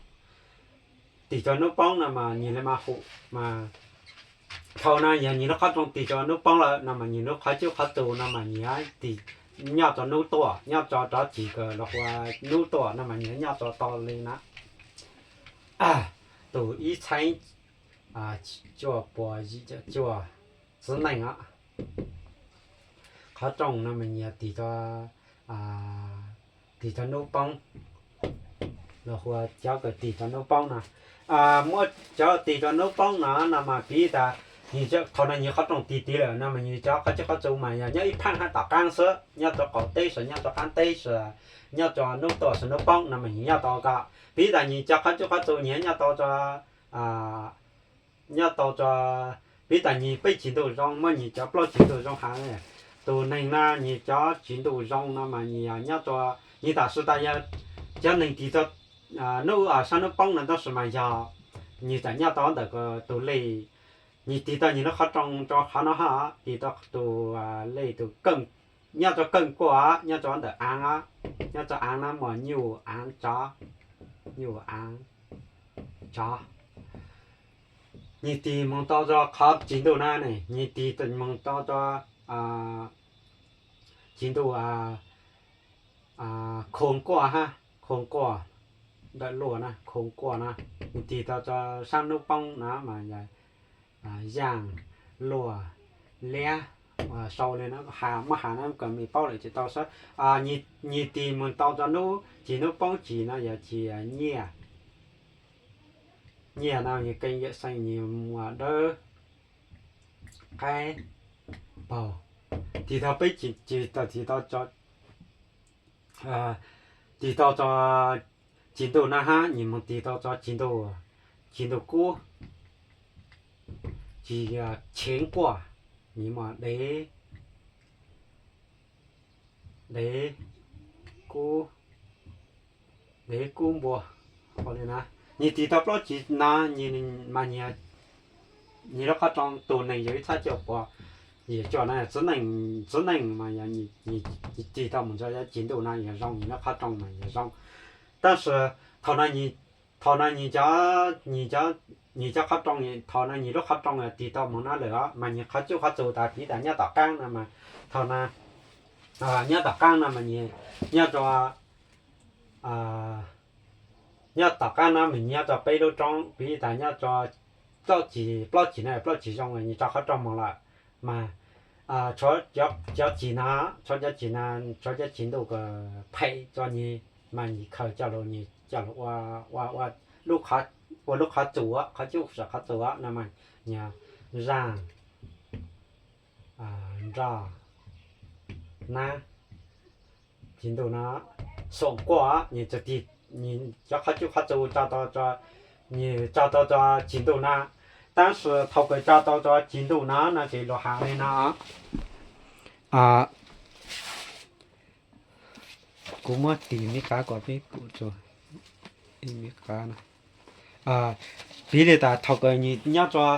tig rau hnub poob no mas nyias li mas hum mas thaum no yog nyias lub qhov rooj tig rau hnub poob lawm no mas nyias lub qhov cuj qhov tus no mas nyias tig nyob rau hnub tuaj, nyob rau rov cim kawg los ua hnub tuaj no mas nyias nyob rau tau li na. Tus ib txheeb cuaj puas yim caum cuaj txiv neej os, qhov rooj no mas nyias tig rau, tig rau hnub poob los ua cov kawg tig rau hnub poob no. Muab cov tig rau hnub poob no no mas piv tas thaum no nyias qhov rooj tig tig lawm no mas nyias cov qhov cuj qhov tus mas yog nyob ib phaaj hab tom qaab xwb, nyob rau qaum teb sas, nyob rau qaab teb sas, nyob rau hnub tuaj sas hnub poob no mas nyias nyob tau ko. Piv tas nyias cov qhov cuj qhov tus nyias nyob tau rau, nyob tau rau, piv tas nyias peb cim ntuj zoo, muab nyias cov plaub cim ntuj zoo has. Tus neeg no nyias cov cim ntuj zoo no mas nyias nyob rau, nyias tam sim tas yog cov neeg tig rau hnub sab hnub poob no tab sis mas yog nyias tseem nyob tau ntawm tus lej, nyias tig tau nyias lub qhov rooj rau qhov no hab, tig tau tus lej tus nyob rau keej kuaj, nyob rau ntawm aav, nyob rau aav na muaj nyuj aav tsov, nyuj aav tsov. Nyias tig moog tau rau qhov cim ntuj na ne, nyias tig moog tau rau cim ntuj khoo kuaj hab, khoo kuaj, ntawm luaj na, khoo kuaj na, nyias tig tau rau sab hnub poob na mas yog yaaj, luaj, liab, sau li na, has muab has na kom mej paub lawm tsis tau sab. Nyias tig moog tau rau hnub cim hnub poob cim no yog cim nyiaj, nyiaj no nyias keej yawm xeeb nyias muaj dawb, qaib, paug. Tig tau peb cim, tig tau, tig tau rau cim ntuj na hab nyias moog tig tau rau cim ntuj, cim ntuj kub, cim cheev kuaj, nyias muaj dev, dev kub, dev kub npua. Ua li na, nyias tig tau plaub cim no mas nyias lub qhov rooj tus neeg yog ib txheeb cuaj puas yim cuaj no, txiv neej mas yog nyias tig tau moog rau cim ntuj no yog zoo, nyias lub qhov rooj mas yog zoo. Tab sis thaum no, thaum no nyias cov, nyias cov qhov rooj, thaum no nyias lub qhov rooj tig tau moog no lawm os mas nyias qhov cuj qhov tus tas piv tas nyob tom qaab no mas, thaum no nyob tom qaab no mas nyias nyob rau, nyob tom qaab no mas nyias nyob rau peb lub roob, piv tas nyob rau plaub cim, plaub cim no plaub cim zoo nyias tso qhov rooj moog lawm mas cov cim no, tshuav cov cim no, tshuav cov cim ntuj kws phem rau nyias mas nyias khaws coj lug, nyias coj lug ua, ua, ua lub qhov txus, qhov cuj sam qhov txus no mas nyias zaaj, nroj, nab, cim ntuj no, xoom kuaj, nyias cov qhov cuj qhov txus tso tau, nyias tso tau rau cim ntuj no. Tab sis thaum kws tso tau rau cim ntuj no no ces luag has li no, kuv muab tis me qab kom peb pum rua me qab no. Piv li tas thaum kws nyias nyob rua,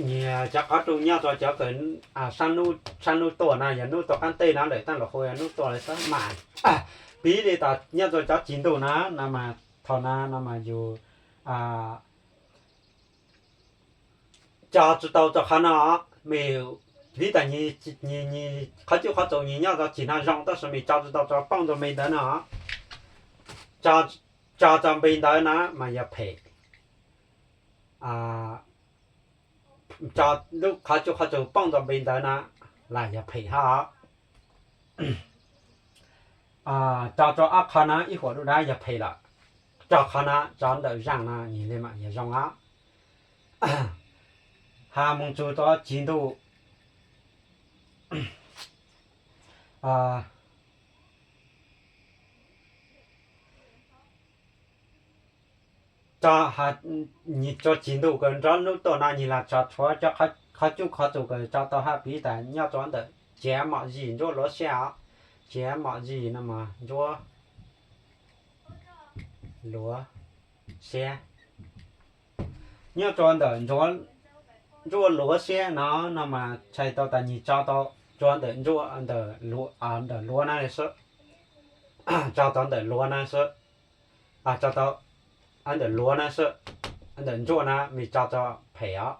nyias cov qhov rooj nyob rua cov kws sab hnub tuaj no yog hnub tuaj qaab teb no lawm, tab luag hu yog hnub tuaj lawm xwb mas, piv li tas nyob rua cov cim ntuj no no mas thaum no no mas yus tso tsi tau rua qhov no, mej, piv tas nyias qhov cuj qhov txus nyias nyob rua cim no zoo tab sis mej tso tsi tau rua poob rua npe ntawd no, tso rua npe ntawd na mas yog phem. Tso lub qhov cuj qhov txus poob rua npe ntawd na las yog phem hab. Tso rua ob qhov na ib huam dub dab yog phem lawm. Tso qhov na, tso ntawm zaaj no nyias li mam yog zoo os. Has moog txug rua cim ntuj, rua cim ntuj kws nrov hnub tuaj no nyias lam tso tshuav cov qhov cuj qhov txus kws tso tau hab, piv tas nyob rua ntawm ciav mom zig nruab luav siab os, Ciav mom yim no mas ntsuab luav siab. Nyob rau ntawm ntsuab luav siab no, no mas txhais tau tas nyis tso tau rau ntawm ntsuab, ntawm luav na xwb, tso tau ntawm luav na xwb, tso tau ntawm luav na xwb, ntawm ntsuab na mas tso tau phem os,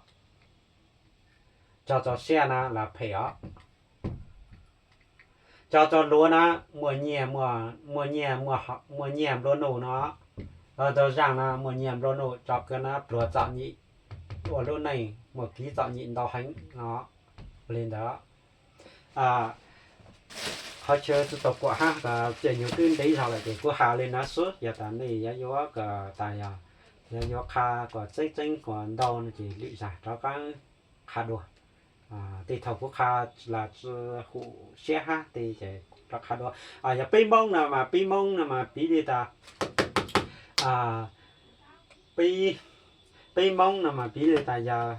tso tau siab na los phem os. Tso tau luav na muaj nyiaj, muaj nyiaj, muaj nyiaj nplua nuj no, tau zaaj no muaj nyiaj nplua nuj, tso kawg na pluag txom nyem, ua lub neej muaj kev txom nyem ntau heev no. Li ntawd, qhov chaw tsis tau kuam hab, ces nyuag twb ntev zog lawm ces kuv has li no xwb. Yog tas nej yuav yuav kom tas yog yuav yuav qha kom tseeb tseeb kom ntau no ces lwm zag rov qab qha dua. Tej thaum kuv qha los tsis hum siab hab, tej ces rov qha dua. Yog peb Moob no mas, peb Moob no mas piv li tas, peb, peb Moob no mas piv li tas yog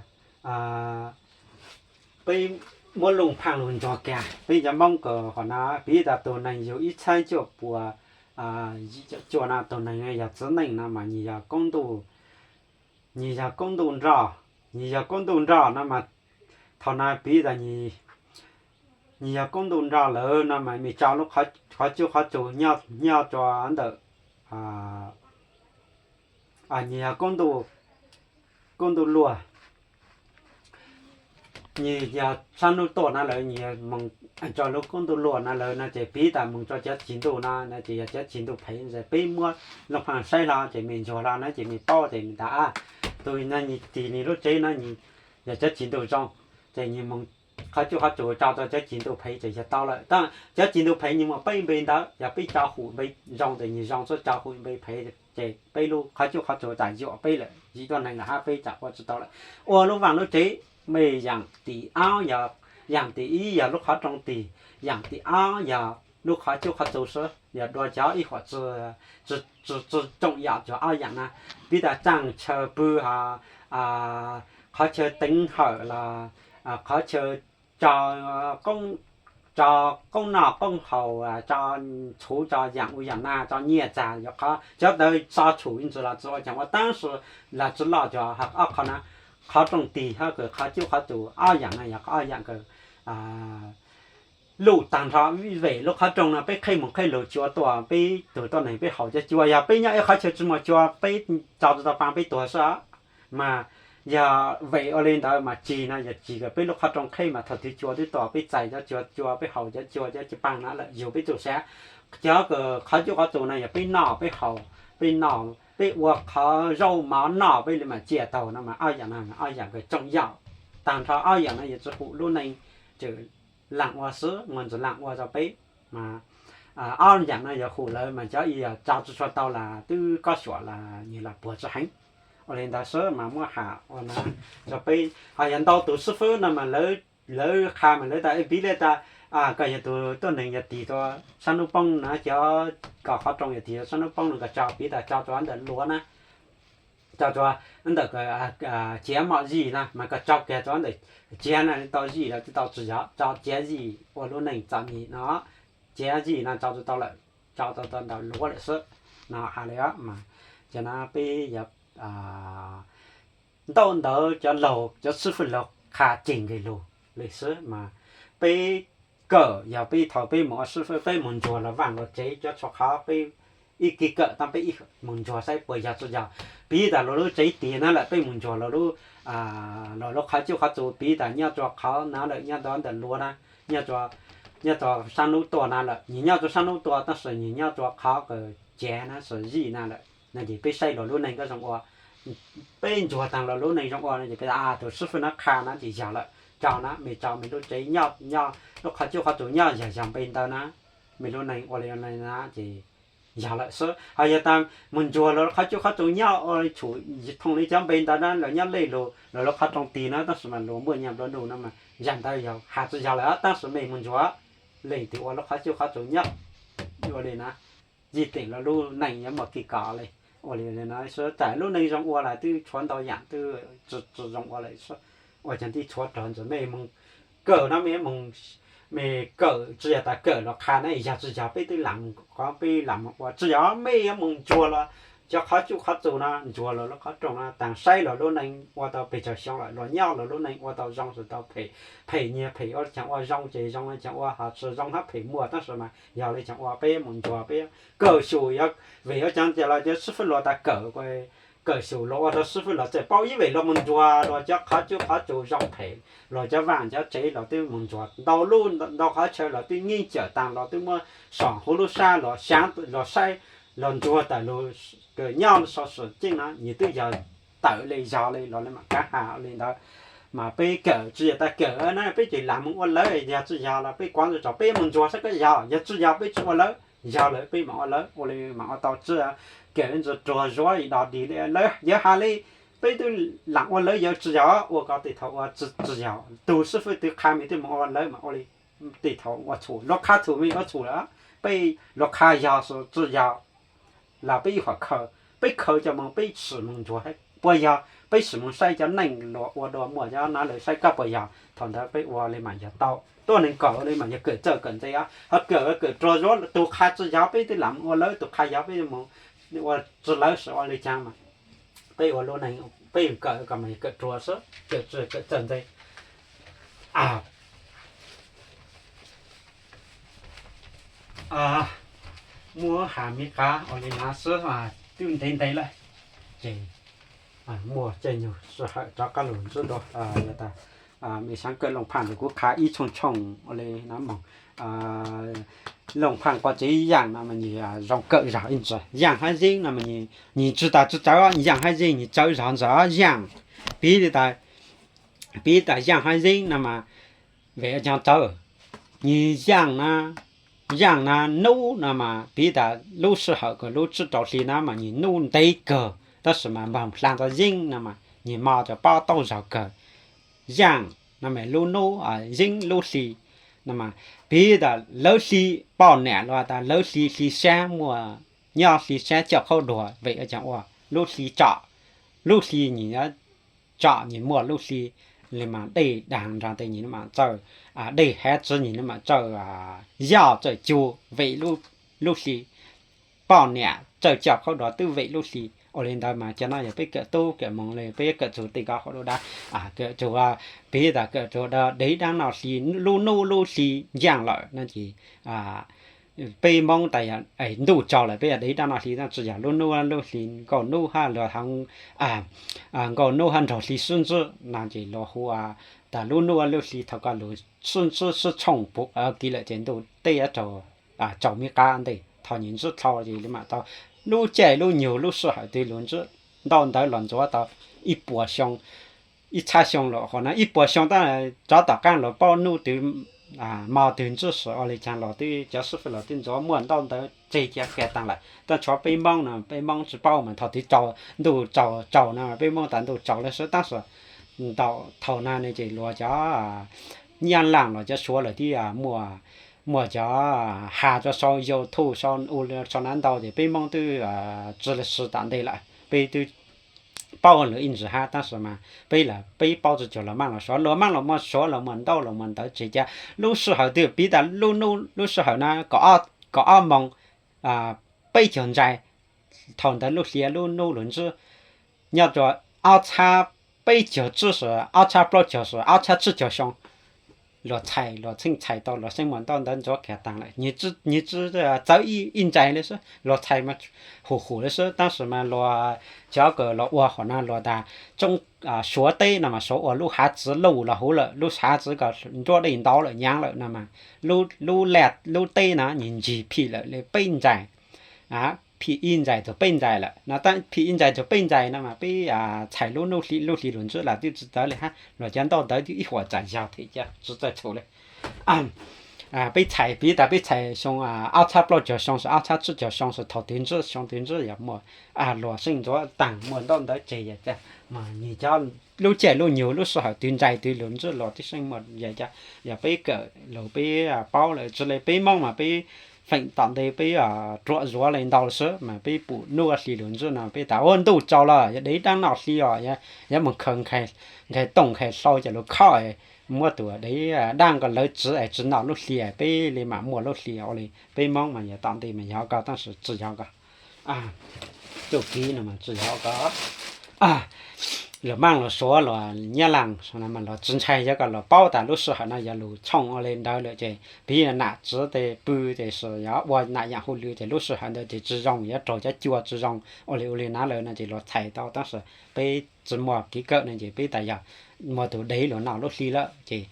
peb muab lug phaaj lug ntsuag kag peb cov Moob ko hov na, piv tas tug neeg yug ib txhiab cuaj puas yim caum cuaj no, tug neeg yog txiv neej no mas nyis yog koob ntuj, nyis yog koob ntuj nroj, nyis yog koob ntuj nroj no mas thaum no piv tas nyis yog koob ntuj nroj lawm no mas mej tso lub qhov cub qhov tsu nyob rua ntawm, nyis yog koob ntuj luaj, nyis yog sab nub tuaj na lawm, nyis moog rua lub koob ntuj luaj na lawm no ces piv tas moog rua cov txis ntuj no no ces yog cov txis ntuj phem. Peb muab lub phaaj saib hlo ces mej ntsuag hlo na ces mej paub ces mej tas, tug no nyis tig nwg lub tsev no yog cov txis ntuj zoo, ces nyis moog qhov cub qhov tsu tso rua cov txis ntuj phem ces yog tau lawm. Tab cov txis ntuj phem nyis muaj peb npe ntawd, yog peb tso hum npe zoo ces nyis zoo xwb, tso hum npe phem ces peb lub qhov cub qhov tsu tas yuam peb lawm, yim tuab neeg lawm hab peb tsam ua tsis tau lawm. Ua lub vaaj lub tsev mej yaam tim ob yog, yaam tim ib yog lub qhov rooj tig, yaam tim ob yog lub qhov cub qhov tsu xwb, yog dua cov ib huam tsi tsoom yaam cuag ob yaam na, piv tas tsaaj chaw pw, qhov chaw teev hawm los qhov chaw tso qoob noj qoob haus, tso txhuv tso yaam u yaam na, tso nyiaj txag, yuav qhov cov ntawd tso tshum ntsis los tsi ua caag ua, tab sis los tsi loj cuag ob qhov na, qhov rooj tig hab kws qhov cub qhov tsu, ob yaam na yog ob yaam kws luj taag nrho. Vim lub qhov rooj no peb qheb moog qheb lug cua tuaj, peb tug tuab neeg peb haus cov cua, yog peb nyob ib qhov chaw tsi muaj cua peb tso tsi tau paag peb tuag xwb. Mas yog vim ua li ntawd mas cig no yog cig kws peb lub qhov rooj qheb mas thaum twg cua twb tuaj peb txais cov cua, peb haus cov cua cov cig paag na lawm yug peb txuj sa. Cov kws qhov cub qhov tsu no yog peb noj peb haus, peb noj peb ua qhov zaub mov noj peb li mas tsiaj taug no mas ob yaam no ob yaam kws tsoom yaum taag nrho. Ob yaam no yog tsi hum lub neej, tsuas laam ua xwb, muaj ntsis laam ua rua peb. Mas ob yaam no yog hum lawm mas cov ib yog tso tsi tshua tau los twb kob suam los nyis los puag tsi heev. Ua li ntawd xwb mas muab has ua na rua peb. Ho yog ntau tug xib fwb no mas lawv qha mas lawv tas piv li tas koj yog tug tuab neeg yog tig rua sab nub poob na, cov koj qhov rooj yog tig rua sab nub poob no koj tso piv tas tso rua ntawm luav na, tso rua ntawm ciav mom yij na mas koj tso kiag rua ntawm ciav na tau yij los tsi tau, tsi yog tso ciav yij ua lub neej txom nyem no, ciav yij no tso tsi tau lawm, tso tau ntawm luav lawm xwb no has li mas. Ces no peb yog ntau ntawd cov laug cov xib fwb laug qha ceg nkaus lug li xwb mas peb kawm yog peb thaum peb moog ua xib fwb peb moog ntsuag luas vaaj luas tsev cov txhua qhov peb ib ke kawm tab peb moog ntsuag saib puas yog tsi yog. Piv tas luas lub tsev tig na lawm peb moog ntsuag luas lub, luas lub qhov cub qhov tsu piv tas nyob rua qhov na lawm nyob rua ntawm luav na, nyob rua sab nub tuaj na lawm, nwg nyob rua sab nub tuaj tab sis nwg nyob rua qhov kws ciav na yij na lawm no ces peb saib luas lub neej koj zoo ua, peb ntsuag taag luas lub neej zoo ua no ces peb tas tug xib fwb na qha na ces yog lawm, tso na mej tso mej lub tsev nyob, nyob lub qhov cub qhov tsu nyob yog yog npe ntawd na, mej lub neej ua li na ces yog lawm xwb. Ho yog tas moog ntsuag luas lub qhov cub qhov tsu nyob ua tshum thooj li cov npe ntawd na, luas nyob lej lug luas lub qhov rooj tig na tab sis mas luas muaj nyiaj nplua nuj no mas yam ntawd yog has tsi yog lawm tab sis mej moog ntsuag leej twg ua lub qhov cub qhov tsu nyob ua li na, yij teem luas lub neej yuav muaj kev kos li. Ua li no xwb, tas lub neej zoo ua los twb tshuav ntau yam twb tsi zoo ua lawm, ua caag twb tshuav rog ntsis mej moog kawm no mej moog me kawm tsis yog tas kawm los qha na, yog tsis yog peb twb lam, qhov peb lam ua tsis yog mej yuav mus ntsuag los cov qhov tsuj qhov txus no, ntsuag los lub qhov rooj no, taag saib los lub neej ua tau pes tsawg xyoo lawm, los nyob los lub neej ua tau zoo tsis tau phem, phem nyias phem ua li caag, ua zoo ces zoo li caag, ua ho tsis zoo hab phem muaj, tab sis mas yog li caag ua peb mus ntsuag peb kawm xyum yuav, vim yuav caag ces los cov xib fwb luas tas kawm, kawm xyum los ua rau xib fwb luas txawm paub ib vim luas mus ntsuag los cov qhov tsuj qhov txus zoo phem, los cov vaaj cov tsev los twb mus ntsuag ntau lub ntau qhov chaw los twb nyeeb cawm taag los twb muab so huv lub sab los xyaav los saib los ntsuag tawm lug kawm nyob sau sim ceeb no nws twb yog tawm li yog li los li mam kav has li ntawd. Mas peb kawm tsis yog tas kawm na, peb ces lam mus ua lawv, yog tsis yog los peb kuav ntsuj tso peb mus ntsuag saib koj yog, yog tsis yog peb tsis ua lawv, yog lawm peb mam ua lawv, ua li mam ua tau tsi. Kawm ntsuag ruag zuav do dig li lawv yawg has li, peb twb lam ua lawv yawg tsis yog, ua ko tej thaum ua tsis yog, tug xib fwb twg qha mej twb mus ua lawv mas ua li tej thaum ua txhum, luag qha txhum mej ua txhum lawm, peb luag qha yog tsis yog los peb ib qhov khaws, peb khaws cov moog peb sim moog ntsuag puas yog, peb sim moog saib cov neej luag ua dua muaj cov no lawm saib koj puas yog, thaum ntawd peb ua li mam yog tau, tuab neeg kawm ua li mam yog kawm txawj kawm ntse os, ho kawm kawm ruag zuav tug qha tsis yog peb twb lam ua lawv, tug qha yog peb mus ua tsis lawv sim ua li caag mas peb ua lub neej peb kawm ko mas yog kawm ruag xwb, kawm tsis kawm txawj ntse. Muab has mej qab ua li no xwb, twb ntev ntev lawm, ces muaj caij nyoog sij hawm rov qab lug ntsib dua. Yog tas mej xaav kawm Looj Phaaj ntawm kuv qha ib tshooj tshooj ua li no moog, Looj Phaaj quas tsev yaaj no mas nws zoo kawm zog ib ntsis, yaaj hab yeeb no mas nws tsis tas tsis txawv, yaaj hab yeeb nws txawv zog ntawm yaaj, piv li tas, piv tas yaaj hab yeeb no mas vim caag txawv, nws yaaj na, yaaj na nub no mas piv tas lub sij hawm kws lub tsib rau hli na mas nws nub ntev kawg, tab sis mas moog hla ntawd yeeb no mas nws mo cov paub taub zog kawg. Yaaj no mas lub nub, yeeb lub hli no mas piv tas lawv hli poj niam los tas lawv hli, hli sab muaj, nyob hli sab coj qhaub duag vim caag ua lub hli tsom, lub hli nws tsom nws muaj lub hli li mas dej daag nrog tes nws mas txawj, dej hav txwv nws mas txawj yoj txawj cu vim lub hli, poj niam txawj coj qhaub duag twb vim lub hli. Ua li ntawd mas cov no yog peb kawm tub kawm moog li peb kawm txug tej ko hauv lub dab, kawm txug, piv tas kawm txug dev dlaab no hli, lub nub lub hli yaaj lawm no ces peb Moob tas yog ntuj tsaus lawm peb yog dev dlaab no hli no tsis yog lub nub lub hli, nkauj nub hab luag hab, nkauj nub hab nraug hli sib ntsib no ces luag hu tas lub nub lub hli thaum ko luag sib ntsib sib tshooj puv kiv lawm ces ntuj teb yuav tsaus, tsaus mej qab ntej thaum nws ntsib dlhau ces li mam tau lub caij lub nyoog lub sij hawm twg luag ntsib, ntau ntawv los ntxuav tau ib puas xyoo, ib txhab xyoo los qhov no ib puas xyoo tab rov tom qaab luag paub nub twg mo twg ntsib sim ua li caag los twb cov xib fwb los twb ntxuav muaj ntau ntawv tseg cia kiag taag lawm, tab tshuav peb Moob no peb Moob tsis paub mas thaum twg tsaus ntuj tsaus tsaus no peb Moob tas ntuj tsaus lawm xwb tab sis ntau thaum no ne ces luag cov Nyab Laaj los cov Suav lawm twb muaj, muaj cov has rua sau YouTube sau u sau na ntau ces peb Moob twb tsi le si tom ntej lawm peb twb paub lawm ib ntsis hab tab sis mas peb, peb paub tsi cuag luag maaj los Suav, luag maaj los muaj Suav los muaj ntau los muaj ntawv tseg ca. Lub sij hawm twg piv tas lub nub lub sij hawm na kaum ob moos peb caug ntsais, thaum ntawd lub hli lub nub luag ntsib nyob rua ob txhab peb caug tsib sim, ob txhab plaub caug sim, ob txhab tsib caug xyoo, luag txhais luag txheej txhais tau luag xeeb muas ntau ntawv ntxuav kiag taag lawm, nws tsi txawv ib ntsais le xwb, luag txhais mas hum hum le xwb tab sis mas luag cov kws los ua qhov no luag tas tsoob Suav teb no mas Suav ua lub hav txwv luj los huv lawm, lub hav txwv ko nruab dej ntau lawm nyaav lawm no mas lub, lub teb na nws ntsig phim lawm le peb ntsais, phim ib ntsais txug peb ntsais lawm no, phim ib ntsais txug peb ntsais no mas peb txhais lub nub hli lub hli luag ntsib los twb tsi txawv le hab, luag cov ntau ntawv twb ib huam tsaam yog thiab ca tsi txawj txhum le. Peb txhais piv tas peb txhais xyoo ob txhab plaub caug xyoo sim ob txhab tsib caug xyoo sim thaum twg ntsib xyoo twg ntsib yog muaj luag xeeb ntxuav taag muaj ntau ntawv tseg yog ca, mas nws cov lub caij lub nyoog lub sij hawm twg ntsais twg luag ntsib luag twb xeeb muaj yog ca. Yog peb kawm lug peb paub lawm tsi le peb Moob mas peb feem tom ntej peb ruam zuav le ntau xwb mas peb pum nub hli luag ntsib no peb tas ua ntuj tsaus lawm yog dev dlaab no hli os, yuav moog khaws nkhaij tooj nkhaij hlau coj lug khob muab tus dev daj ko lawv txwv es tsi nom lub hli, peb li mam muaj lub hli ua li. Peb Moob mas yog tom ntej mas yog ko tab sis tsi yog ko, tus kiv no mas tsi yog ko. Luag Maaj, luag Suav, luag Nyab Laaj mas luag tsi ntshai, yog ko luag paub tas lub sij hawm no yog lug tshooj ua li ntawd lawm ces piv nam txwv tes pw ces ua nam yaam hu lwm ces lub sij hawm ntawd ces tsi zoo, yuav raug cov cua tsi zoo ua li ua li na lawm no ces luag txhais tau tab sis peb tsi muaj kev kawm no ces peb tas yog muaj tus dev luag nom lub hli lawm ces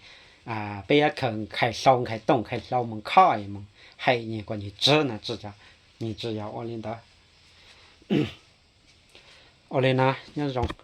peb yuav khaws nkhaij hlau nkhaij tooj nkhaij hlau moog khob moog hais nyag kom nyag txwv na, nyag tsi yog ua li ntawd. Ua li na, nyob zoo.